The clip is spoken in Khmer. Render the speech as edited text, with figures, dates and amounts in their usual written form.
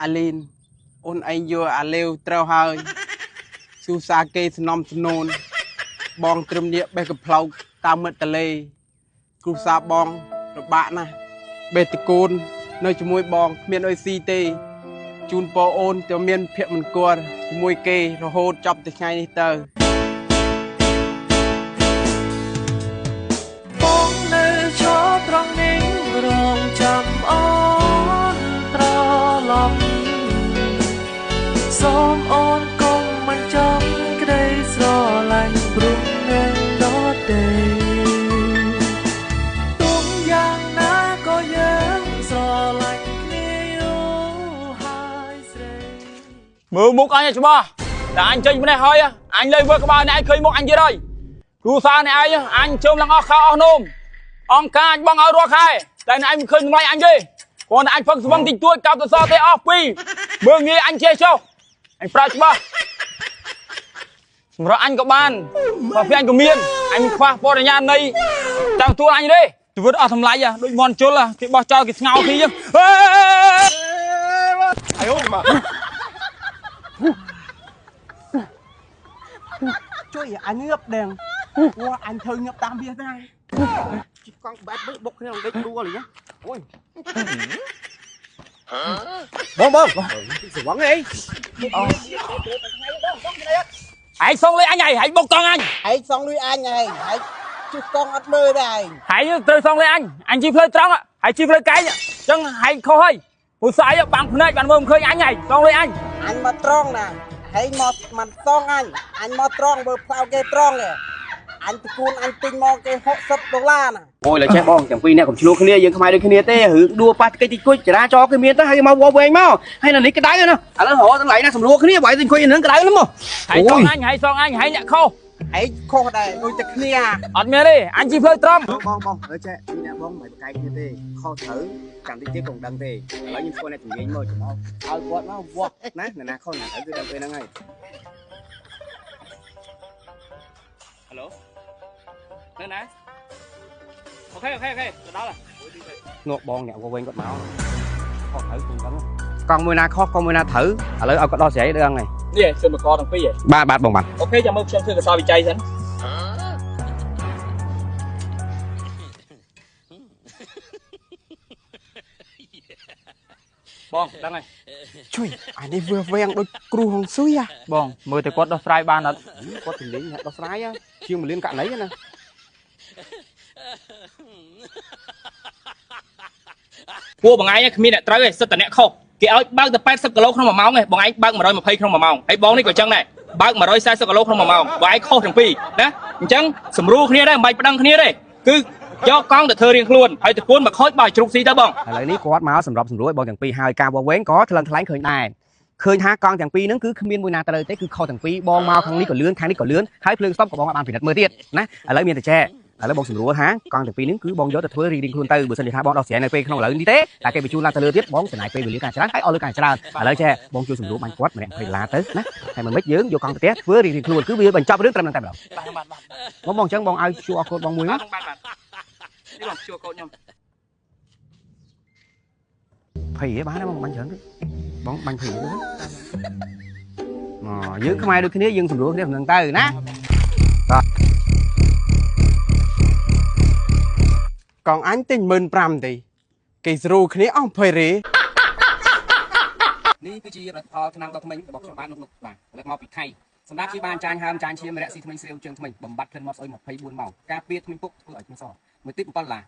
អាលីនអូនឯងយកអាលេវត្រូវហើយស៊ូសាគេសំណំសំនួនបងត្រឹមនេះបេះកំប្លោកតាមមិត្តតលេគ្រូសាបងលំបាកណាស់បេះតកូននៅជាមួយបងគ្មានអុយស៊ីទេជូនពរអូនទៅមានភពមង្គលជាមួយគេរហូតចប់ទៅថ្ងៃនេះទៅបងនៅឈរត្រង់នេះរងចាំអូនត្រឡប់សូមអូនកុំមិនចាំក្តីស្រឡាញ់ព្រោះអ្នកដទៃទោះយ៉ាងណាក៏យើងស្រឡាញ់គ្នាយូរហើយស្រី មើលមុខអញឲ្យច្បាស់តែអញចេញម្នេះហើយអញលេងវើក្បាលអ្នកឯងឃើញមុខអញទៀតហើយគ្រូសាអ្នកឯងអញជុំឡើងអស់ខោអស់នោមអង្គការអញបងឲ្យរាល់ខែតែអ្នកឯងមិនឃើញតម្លៃអញទេគ្រាន់តែអញផឹកស្វឹងតិចតួចកោបទៅសទេអស់ពីរមើលងាយអញចេះចុះអញប្រើច្បាស់សម្រាប់អញក៏បានបើពីអញក៏មានអញមិនខ្វះបរិញ្ញានៃតាមទួអញទេជីវិតអស់តម្លៃដូចមន់ជុលគេបោះចោលគេស្ងោទីចឹងហេ អាយមកជួយអញងើបដែរអូអញធ្វើងើបតាមវាដែរ ជិះកង់បែបបុកគ្នាដេកដួលអីអូយបងបងស្វងអី ឯងសងលុយអញហើយឯងបុកកង់អញ ឯងសងលុយអញហើយឯងជិះកង់អត់មើលដែរឯង ហើយត្រូវសងលុយអញអញជិះផ្លូវត្រង់ហើយជិះផ្លូវកែងអញ្ចឹងហើយខុសហើយព្រោះស្អីបាំងភ្នែកបានមើលមិនឃើញអញហើយសងលុយអញ អញមកត្រង់ណាហើយមកមិនសងអញអញមកត្រង់បើផ្លូវគេត្រង់ទេអញតគូនអញទិញមកគេ60ដុល្លារណា អូយឡើយចេះបងទាំងពីរអ្នកកុំឆ្លោះគ្នាយើងខ្មែរដូចគ្នាទេរឿងដួលប៉ះតិចតិចគុជចរាចរណ៍គេមានទៅហើយមកវវែងមកហើយនៅនេះក្តៅណាឥឡូវរកកន្លែងណាសម្រួលគ្នាបើឯងទៅអង្គុយនៅនឹងក្តៅហ្នឹងមក ហើយសងអញហើយសងអញហើយអ្នកខុស ឯងខុសដែរដូចតែគ្នា អត់មានទេអញជិះផ្លូវត្រង់ បងបងលើចេះពីអ្នកបងមិនប្រកែកគ្នាទេខុសត្រូវចាំតិចទៀតកុំដឹងទេឥឡូវខ្ញុំធ្វើអ្នកជំនាញមកចំអកឲ្យគាត់មកវាស់ណាណាខុសណាត្រូវគឺដល់ពេលហ្នឹងហើយ ហៅឡូនៅណាអូខេអូខេអូខេទៅដល់ហើយ ងក់បងអ្នកវវែងគាត់មកខុសត្រូវគុំដឹងកង់មួយណាខុសកង់មួយណាត្រូវឥឡូវឲ្យគាត់ដោះស្រាយដឹងហើយ នេះសិមកទាំងពីរ បាទបាទបងបាទ អូខេចាំមើលខ្ញុំធ្វើកសលវិច័យសិនបងដឹងហើយ ជួយអានេះវាវែងដូចគ្រូហុងស៊ុយ បងមើលតែគាត់ដោះស្រាយបានអត់ គាត់ជំនាញអ្នកដោះស្រាយជាង1លានករណីណា ពួកបងឯងគ្មានអ្នកត្រូវទេសិតតែអ្នកខុសគេឲ្យបើកតែ80គីឡូក្នុង1ម៉ោងឯងបងឯងបើក120ក្នុង1ម៉ោងហើយបងនេះក៏ចឹងដែរបើក140គីឡូក្នុង1ម៉ោងបងឯងខុសទាំងពីរណាអញ្ចឹងសម្រួលគ្នាដែរមិនបាច់ប្តឹងគ្នាទេគឺយកកង់ទៅធ្វើរៀងខ្លួនហើយតកួនមកខូចបើជ្រុកស៊ីទៅបង ឥឡូវនេះគាត់មកសម្របសម្រួលឲ្យបងទាំងពីរហើយការវវែងក៏ថ្លឹងថ្លែងឃើញដែរឃើញថាកង់ទាំងពីរហ្នឹងគឺគ្មានមួយណាត្រូវទេគឺខុសទាំងពីរបងមកខាងនេះក៏លឿនខាងនេះក៏លឿនហើយភ្លើងស្តុបក៏បងបានពិនិត្យមើលទៀតណាឥឡូវមានតែចែឥឡូវបងសម្រួលថាកង់ទាំងពីរហ្នឹងគឺបងយកទៅធ្វើរីរៀងខ្លួនទៅបើសិនជាថាបងដោះស្រាយនៅពេលក្នុងឥឡូវនេះទេតែគេបញ្ជូនឡើងទៅលើទៀតបងចំណាយពេលវេលាការច្រើនហើយអស់លុយការច្រើនឥឡូវចែបងជួយសម្រួលបាញ់គាត់ម្នាក់20ដុល្លារទៅណាហើយមិនម៉េចយើងយកកង់ទៅផ្ទះធ្វើរីរៀងខ្លួនគឺវាបញ្ចប់រឿងត្រឹមហ្នឹងតែម្ដង បាទបាទបាទ បងបងអញ្ចឹងបងឲ្យ QR code បងមួយមក បាទបាទនេះបងជួកូនខ្ញុំ 20ហ៎បានទេបងបាញ់ច្រើនទេបងបាញ់20ទេមកយើងខ្មែរដូចគ្នាយើងសម្រួលគ្នាប៉ុណ្្នឹងទៅណា កង់អញទិញ15000ទេគេស្រួលគ្នាអស់20រេ នេះគឺជាផលិតផលថ្នាំដុសធ្មេញរបស់ខ្ញុំបាទនុកនុកបាទផលិតមកពីថៃសម្រាប់ជាបានចាញ់ហើមចាញ់ឈាមរយៈស៊ីធ្មេញស្រាវជើងធ្មេញបំបត្តិក្លិនមាត់ស្អុយ24ម៉ោងការពារធ្មេញពុកធ្វើឲ្យធ្មេញសមួយទី7ដុល្លារ